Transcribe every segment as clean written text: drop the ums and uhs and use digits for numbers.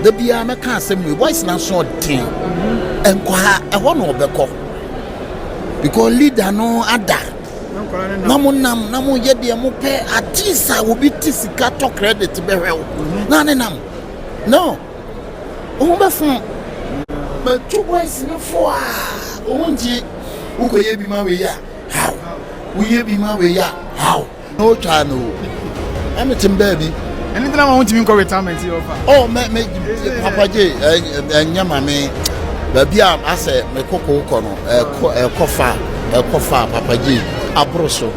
Da biara mɛka asɛm wei, boys no aso ɔden. Nkɔ ha, ɛhɔ na ɔbɛkɔ. Because leader no ada. Na mo nam, na mo yɛ deɛ mo pɛ. At least a obi te sika tɔ credit bɛhwɛ wo. Na ne nam. No. Wo ho bɛfo. Matu boys no fo a, wo ho nti wokɔyɛ bi ma wei a, how? Woyɛ bi ma wei a, how? Na otwaa no o. Na mete m baabi. Ɛno nti na ma wontumi nkɔ retirement yi ɔfa. Oh, me me Papa J, ɛnyɛ ma me. Baabi a asɛ me koko kɔ no, ɛkɔ ɛkɔ fa, ɛkɔ fa Papa J aboro so.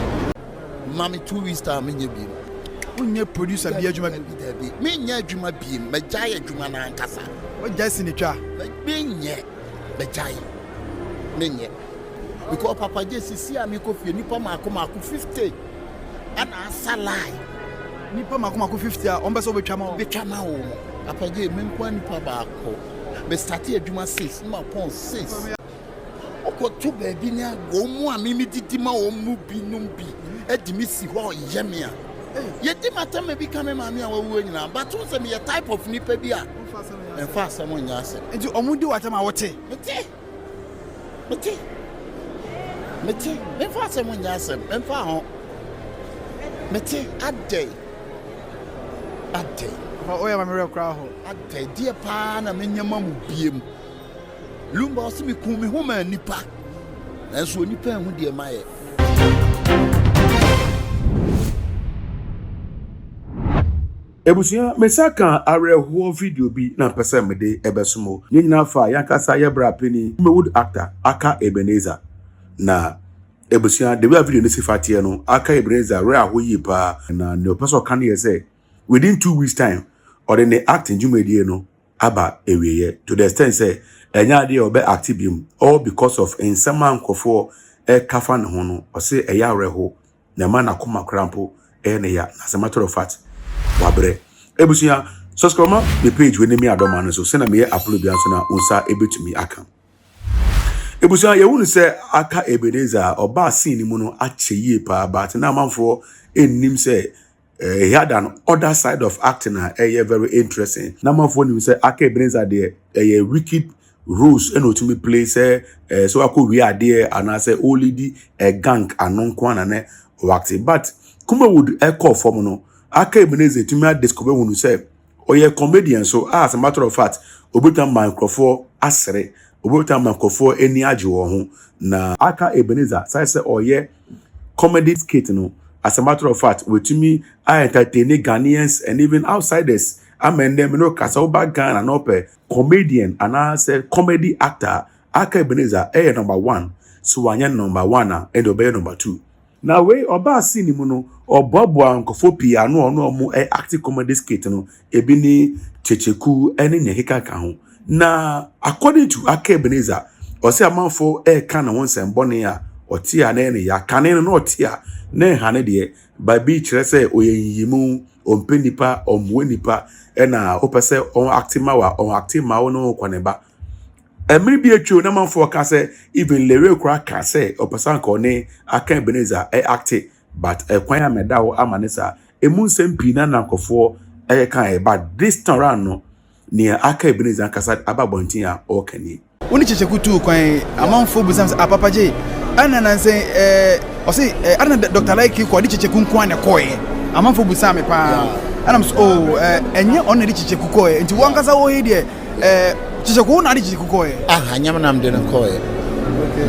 Ma me 2 weeks time, menyɛ biem. Wonyɛ producer bi adwuma bi? Dabi, menyɛ adwuma biem. Magyae adwuma no ankasa. Wagyae sinitwa? Menyɛ, magyae. Menyɛ. Because Papa J, sisi a mekɔ fie, nipa maako maako 50 ɛna asa line. Nipa mako mako 50 a ɔmpɛ sɛ wobɛtwa ma wɔn? Bɛtwa ma wo no. Papa J, me nkoa nipa baako. Me start adwuma 6, na mapɔn 6. Wokɔto baabi ne wɔn mu a mimi didi ma wɔn mu binom bi ɛde me si hɔ a ɔyɛ me a yɛdi matam bi ka me maame a wawuo nyinaa, but wo sɛ meyɛ type of nipa bi a ɛmfa asɛm nyɛ asɛm. Nti ɔmo di w'atam a wote? Mete, mete, mete. Memfa asɛm nyɛ asɛm, memfa ho. Mete adɛn, adɛn? Ɔfa woyɛ ma merɛ koraa hɔ. Adɛn deɛ paa na menyɛ ma mo biem? Lumba ɔsɛ meku me ho ma nipa, nanso onipa ehu deɛ mayɛ. Ebusua, mesa ka awerɛhoɔ video bi na mpɛ sɛ mede ɛbɛso mo. Ne nyinaa fa yɛankasa yɛbra panyin Kumawood actor Aka Ebenezer. Na ebusua, the way a video no si fa teɛ no, Aka Ebenezer werɛ aho yie paa, na nea ɔpɛ sɛ ɔka no yɛ sɛ within 2 weeks time ɔde ne acting dwumadie no aba awieɛ, to the extent sɛ ɛnyɛ adeɛ a ɔbɛ act biom, all because of nsɛm a nkurɔfoɔ ɛka fa ne ho no. Ɔsɛ ɛyɛ awerɛho na ɛma n'akoma koraa mpo ɛyɛ ne ya, na as a matter of fact wabrɛ. Ebusua, subscribe ma me page wei ne me adɔma no so sɛnea meyɛ upload bi nso na wo nsa ebetumi aka. Ebusua, yɛwu no sɛ Aka Ebenezer a ɔbaa scene no mu no akyɛ yie paa, but na amanfoɔ nnim sɛ he had an other side of acting a ɛyɛ very interesting. Na amanfoɔ nim sɛ Aka Ebenezer deɛ, ɛyɛ wicked roles ɛna otumi play, sɛ sɛ wakɔ wie adeɛ anaasɛ ɔlead a gang ano nko ana ne ɔact. But Kumawood ɛkɔɔ fam no, Aka Ebenezer tumi adiscover hunu sɛ ɔyɛ comedian so a, as a matter of fact, obetumi ama nkurɔfoɔ asere, obetumi ama nkurɔfoɔ ani agye wɔn ho. Na Aka Ebenezer sáré sɛ ɔyɛ comedy skit no, as a matter of fact, wetumi a entertain Ghanaians and even outsiders ama ndɛ mi no kasa. Ɔba Ghana na ɔpɛ comedian anaasɛ comedy actor, Aka Ebenezer ɛyɛ number one. So wanyɛ number one a, ɛna ɔbɛyɛ number two. Na wei ɔbaa scene mu no, ɔboaboa nkurɔfoɔ pii ano, ɔno ɔmo ɛ act comedy skit no, ebi ne Kyekyeku ɛne nea ɛkeka ka ho. Na according to Aka Ebenezer, ɔsɛ amanfoɔ ɛɛka ne ho nsɛmbɔne a ɔte a na ɛyɛ ne ya. Kane no na ɔte a na ɛha ne deɛ baabi kyerɛ sɛ ɔyɛ nyiyimu, ɔmpɛ nipa, ɔmmoa nipa, ɛna wopɛ sɛ ɔn act ma wa ɔn act ma wo ne wo kɔ ne ba. Mmere bi atwa na amanfoɔ ka sɛ even Lewe koraa ka sɛ ɔpɛ sɛ anka ɔne Aka Ebenezer ɛ act, but ɛkwan a mɛda hɔ ama ne saa emu nsɛm pii na nkurɔfoɔ ɛyɛ kan ɛ. But this time round no, nea Aka Ebenezer ankasa aba abɔnten a ɔreka nie. Wo ne Kyekyeku tuu kwan, amanfoɔ busam sɛ, ah, Papa J, ɛna nansɛ ɔse ɛna Dr Like kɔ ɔde Kyekyeku nko a na ɛkɔɔɛ. Amanfoɔ busaa me paa, ɛna m so, oh, ɛnyɛ ɔno na ɛde Kyekyeku kɔɔɛ? Nti wo ankasa wɔ yi deɛ, Kyekyeku, wo na ade Kyekyeku kɔɔɛ? Aha, nyɛm nam de no kɔɔɛ.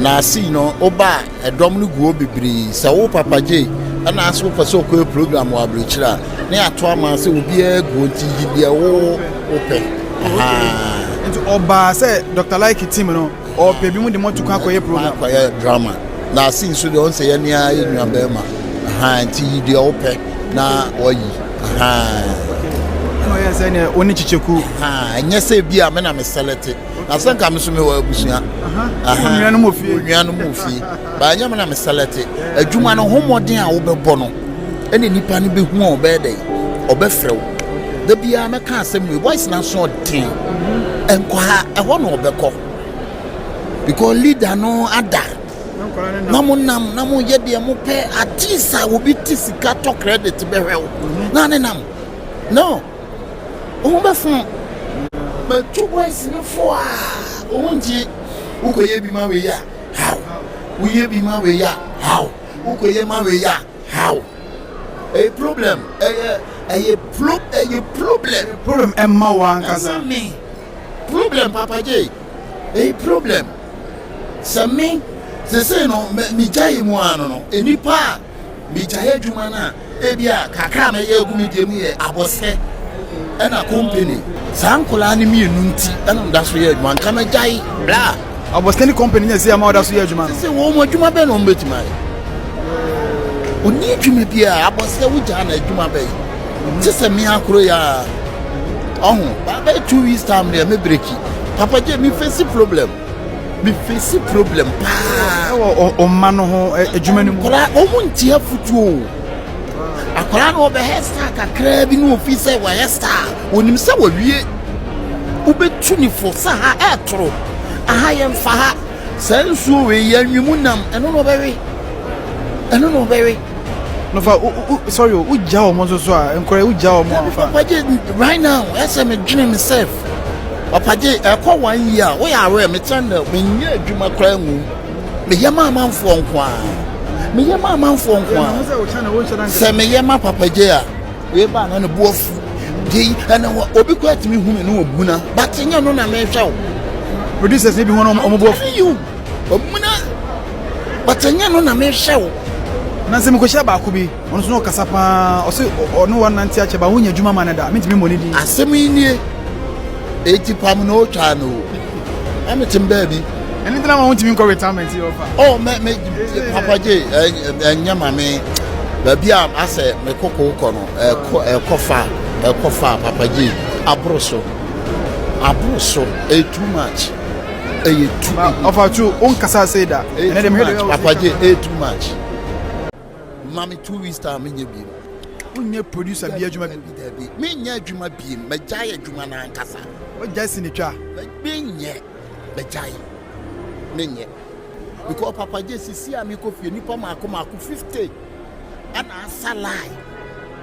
Na sei no, woba a ɛdɔm no gu hɔ bebree sɛ wo Papa J ɛna ase wopɛ sɛ wokɔyɛ program wɔ aburokyire a, ne ato ama sɛ obiara gu hɔ, nti yi deɛ wo wopɛ. Aha. Nti ɔbaa sɛ Dr Like team no ɔpɛ bi mu de mɔto kwan akɔyɛ program. Akɔyɛ drama. Na ase nso deɛ, ɔn sɛ yɛne a yɛ nua bɛrima. Aha, nti yi deɛ wopɛ na wayi. Aha. Ɛna ɔyɛ sɛ neɛ wo ne Kyekyeku. Aha, ɛnyɛ sɛ bi a me na me select, na sɛ nka me so mewɔ abusua. Aha, nuanom wɔ fie. Nuanom wɔ fie ba, ɛnyɛ me na me select. Adwuma no ho mmɔden a wobɛbɔ no ɛna nipa no bɛhu a ɔbɛyɛ dɛ ɔbɛfrɛ wo. Da biara mɛka asɛm wei, boys no aso ɔden. Nkɔ ha, ɛhɔ na ɔbɛkɔ because leader no ada. Na mo nam na mo yɛ deɛ mo pɛ. At least a obi te sika tɔ credit bɛhwɛ wo na ne nam no, wo ho bɛfo. Matu boys no fo a wɔn ntie. Wokɔyɛ bi ma wei a, how? Woyɛ bi ma wei a, how? Wokɔyɛ ma wei a, how? Ɛyɛ problem. Ɛyɛ ɛyɛ pro ɛyɛ problem. Problem ɛmma wo ankasa. Ɛma me problem Papa J. Ɛyɛ problem. Sɛ me sesei no me megyae mu ano no, nnipa a Megyae adwuma no a, ebia kakra a mɛyɛ agu me deɛ mu yɛ abɔsɛ ɛna company. Saa nkwadaa no mmienu nti ɛna meda so yɛ adwuma, nka mɛgyae bla. Abɔsɛ ne company nyɛ sɛ ama ɔda so yɛ adwuma no. Sɛ wɔn adwuma bɛn na wɔn bɛtumi ayɛ? Ɔnni adwuma biara, abɔsɛ wogyaa na adwuma bɛn? Te sɛ me akoro yi ara. Ɔho, bɛyɛ 2 weeks time deɛ me breki. Papa gye me face problem. Me face problem paa. Ɛwɔ ɔma no ho adwuma no mu. Akwadaa wɔn nti afutuo o. Akwadaa no ɔbɛhɛ star kakraa bi na ofi sɛ wɔyɛ star. Onim sɛ wɔwie. Wobɛtu ne fo sɛ ha ɛɛtoro. Aha yɛn fa ha. Saa nsuo wei yɛn nwi mu nam ɛno na ɔbɛwe. Ɛno na ɔbɛwe. No fa o o sorry o wogya wɔn nso so a nkɔrɛ wogya wɔn a fa. Papa gye right now ɛsɛ me dwene me self. Papa gye ɛkɔ one year a woyɛ aware me channel menyɛ adwuma koraa ngu meyɛ ma amanfoɔ nko a meyɛ ma amanfoɔ nko a sɛ meyɛ ma Papa gye a wei ba na ne bo afu gye ɛna obi koraa tumi hu me ne ɔmuna but nyɛ no na mehwɛ wo. Producers ne bi ho no ɔmo bo afu. Ɔmuna but ɛnyɛ no na mehwɛ wo. Na sɛ mekɔhyia baako bi, ɔno nso na ɔkasa paa, ɔse ɔne wa nante akyɛ ba wonya adwuma ma no da, mentumi mmɔ ne din. Asɛm yi nie, eti pam na otwaa no o, na mete baabi. Ɛno nti na ma wontumi nkɔ retirement yi ɔfa. Oh, me me Papa J, ɛnyɛ ma me baabi a asɛ me koko kɔ no ɛkɔ ɛkɔ fa ɛkɔ fa Papa J aboro so aboro so, ɛyɛ too much. Ɛyɛ too Ɔfa tu o nkasa ase da. Ɛyɛ too much Papa J, ɛyɛ too much. Ma me 2 weeks time, menyɛ biem. Wonyɛ producer bi adwuma bi? Dabi, menyɛ adwuma biem, mɛgyae adwuma no ankasa. Wagyae sinitwa? Menyɛ, mɛgyae, menyɛ. Because Papa J, sisi a mekɔ fie, nipa mako mako 50 ɛna asa line.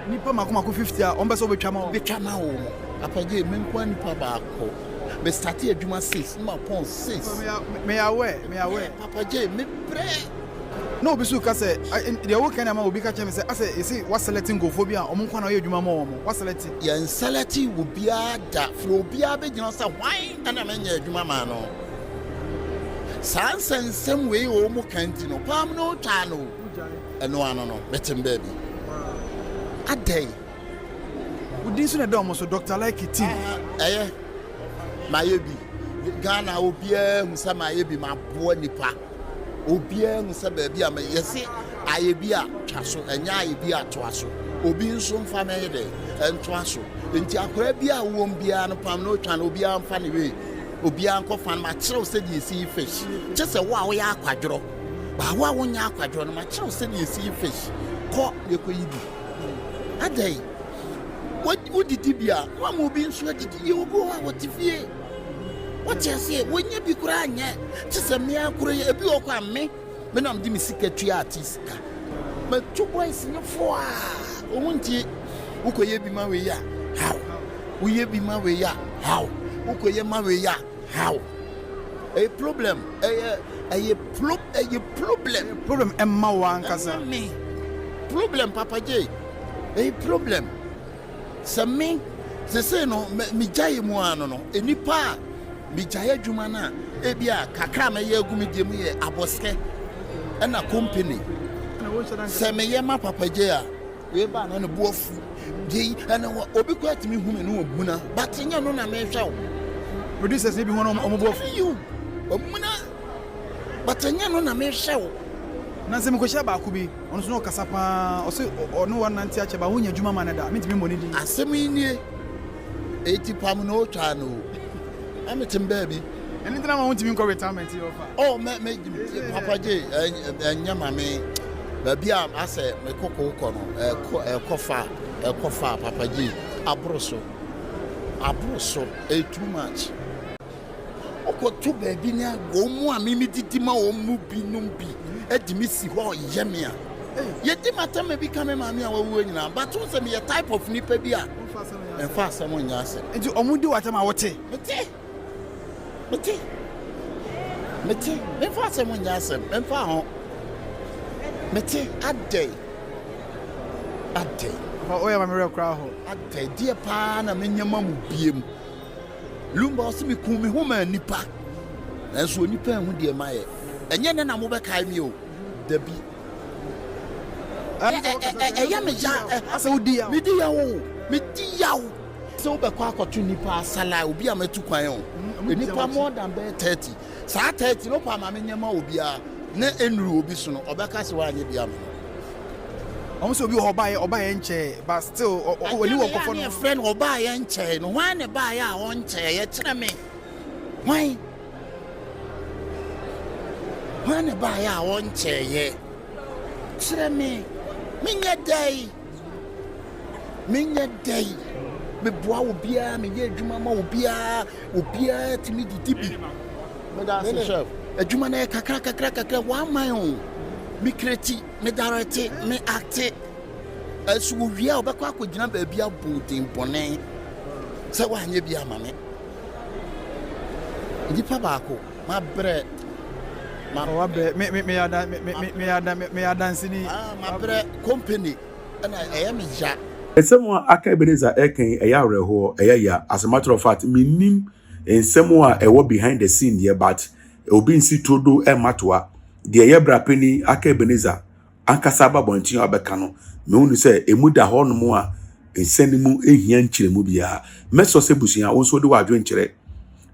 Nipa mako mako 50 a ɔmpɛ sɛ wobɛtwa ma wɔn. Bɛtwa ma wɔn. Papa J, me nkoa nipa baako. Me start adwuma 6 na ma pɔn 6. Meyɛ aware, meyɛ aware. Papa J, me brɛ. Na obi so ka sɛ deɛ woka ne ama obi ka kyerɛ me sɛ asɛ yɛsi waselect nkurɔfoɔ bi a ɔmo nko na ɔyɛ adwuma ma wɔn waselect. Yɛn select obiara da firi obiara bɛgyina sɛ hwan ɛna menyɛ adwuma maa no. Saa nsɛnsɛm wei a wɔn ka nti no pam no otwa no ɛno ano no metem baabi adɛn. Wodi nso na ɛda ɔmo so, Dr. Like team. Ɛyɛ mayɛ bi Ghana, obiara hu sɛ mayɛ bi, maboa nipa, obiara hu sɛ baabi a yɛse ayɛ bi a twa so, ɛnyɛ ayɛ bi a toa so, obi nso mfa mɛyɛ dɛ ɛntoa so. Nti akwaraa bi a wɔm biara no pam na otwa no, obiara mfa ne wei, obiara nkɔfa no. Makyerɛw sɛdeɛ esi yi fish kyɛ sɛ wo a woyɛ akwadworɔ baawo a wonyɛ akwadworɔ no, makyerɛw sɛdeɛ esi yi fish kɔ yɛkɔ yi bi adɛn wodidi bi a woama obi nso adidi yɛ. Obi wɔ hɔ a wɔte fie, wɔte aseɛ, wɔnyɛ bi koraa nyɛ te sɛ mmea koro yi. Ebi wɔ kɔ a me menam de me sika tua ate sika. Matu boys no fo a wɔn ntie. Wokɔyɛ bi ma wei a, how? Woyɛ bi ma wei a, how? Wokɔyɛ ma wei a, how? Ɛyɛ problem, ɛyɛ ɛyɛ pro ɛyɛ problem. Problem ɛmma wo ankasa. Ɛma me problem Papa J, ɛyɛ problem. Sɛ me sese no megyae mu ano no, nnipa a megyae adwuma no a ebi a kakra a mɛyɛ agu me deɛ mu yɛ abɔsɛ ɛna company. Sɛ meyɛ ma Papa J a wei ba na ne bo afu gye ɛna obi koraa tumi hu me ne ɔmuna but nyɛ no na mehwɛ wo. Producers ne bi ho no ɔmo bo afu. You ɔmuna but nyɛ no na mehwɛ wo. Na sɛ mekɔhyia baako bi, ɔno nso na ɔkasa paa, ɔse ɔne wa nante akyɛ ba wonya adwuma ma no da, mentumi mmɔ ne din. Asɛm yi nie, eti pam na otwa no o, na metem baabi. Ɛno nti na ma wontumi nkɔ retirement yi ɔfa. Oh, me me Papa J, ɛnyɛ ma me baabi a asɛ me koko kɔ no ɛkɔ ɛkɔ fa ɛkɔ fa Papa J, aboro so aboro so, ɛyɛ too much. Wokɔto baabi ne wɔn mu a mimi didi ma wɔn mu binom bi ɛde me si hɔ ɔyɛ me a. Yɛdi m'atɛm ma bi ka me maame a wawuo nyinaa but wohu sɛ meyɛ type of nipa bi a mfa asɛm nyɛ asɛm. Nti ɔmo di w'atɛm a wote? Mete. Mete. Mete. Memfa asɛm nyɛ asɛm. Memfa ho. Mete. Adɛn? Adɛn? Papa woyɛ ma me werɛ koraa ho. Adɛn? Deɛ paa na menyɛ ma mo biem. Lumba ɔse mekuu me ho maa nnipa nanso onipa anhu deɛ mayɛ. Ɛnyɛ nnɛ na mobɛkae me o, dabi. Ɛyɛ me ya, ɛha me. Medi yaw o, medi yaw. Sɛ wobɛkɔ akɔto nnipa asala obi a matu kwan o, nnipa more than bɛyɛ 30. Saa 30 no wopɛ a ma menyɛ ma obiara na ɛnnuru obi so no, ɔbɛka sɛ woanyɛ bi ama no. Wɔn sɛ obi wɔ hɔ ɔbaeɛ ɔbaeɛ nkyɛɛ but still ɔni wɔ nkɔfɔ no. Adeɛ frɛ no ɔbaeɛ nkyɛɛ no hwan ne baeɛ a ɔnkyɛɛ yɛ kyerɛ me hwan hwan ne baeɛ a ɔnkyɛɛ yɛ kyerɛ me menyɛ dɛn menyɛ dɛn meboa obiara meyɛ adwuma ma obiara Obiara tumi didi bi. Meda ase chef. Adwuma no yɛ kakra kakra kakra one man o. Me kreti, me darete, me acte. Ɛso owie a ɔbɛkɔ akɔgyina baabi abɔ din bɔne sɛ woanyɛ bi ama me. Nipa baako mabrɛ. Wabrɛ me me me me me me me adanseni. Ah mabrɛ company. Ɛna ɛyɛ me ya. Nsɛm a aka Ebenezer reka yi, ɛyɛ awerɛhoɔ, ɛyɛ ya. As a matter of fact, mennim nsɛm a ɛwɔ behind the scene deɛ but obi nsi todo mma toa. Deɛ ɛyɛ bra panin aka Ebenezer ankasa aba abɔnten a ɔbɛka no, mehu no sɛ ɛmu da hɔnom a nsɛm no mu nhia nkyerɛmu biara. Mɛsɔ sɛ busua, wo nso wode w'adwenkyerɛ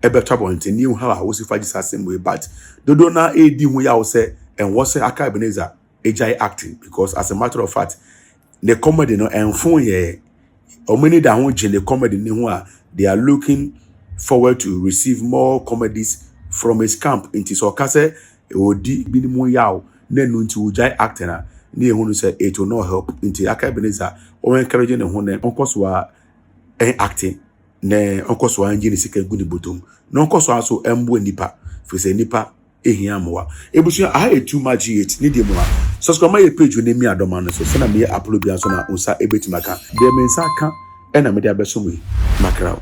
ɛbɛtɔ abɔnten ne yɛhu how a wosi fa gye saa asɛm wei but dodoɔ no ara ɛredi ho yaw sɛ ɛnwɔ sɛ aka Ebenezer agyae acting because as a matter of fact ne comedy no ɛnfo yɛ wɔn ani da ho gye ne comedy ne ho a they are looking forward to receive more comedies from his camp nti sɛ ɔka sɛ ɔdi binom yaw na ɛno nti ɔgyae acting a ne yɛhu no sɛ it will not help nti aka Ebenezer wɔn encourage ne ho na ɔnkɔ so a ɛn acting na ɔnkɔ so a ngye ne sika gu ne bɔtɔm na ɔnkɔ so a so ɛmboa nipa firi sɛ nipa ehia mmoa. Ebusua aha yɛ too much GH ne deɛ mu a subscribe ma yɛ page no mi adɔma no so sɛna meyɛ upload bia nso na wo nsa ebetumi aka. Deɛ me nsa aka ɛna mede abɛso mo yi. Makra wo.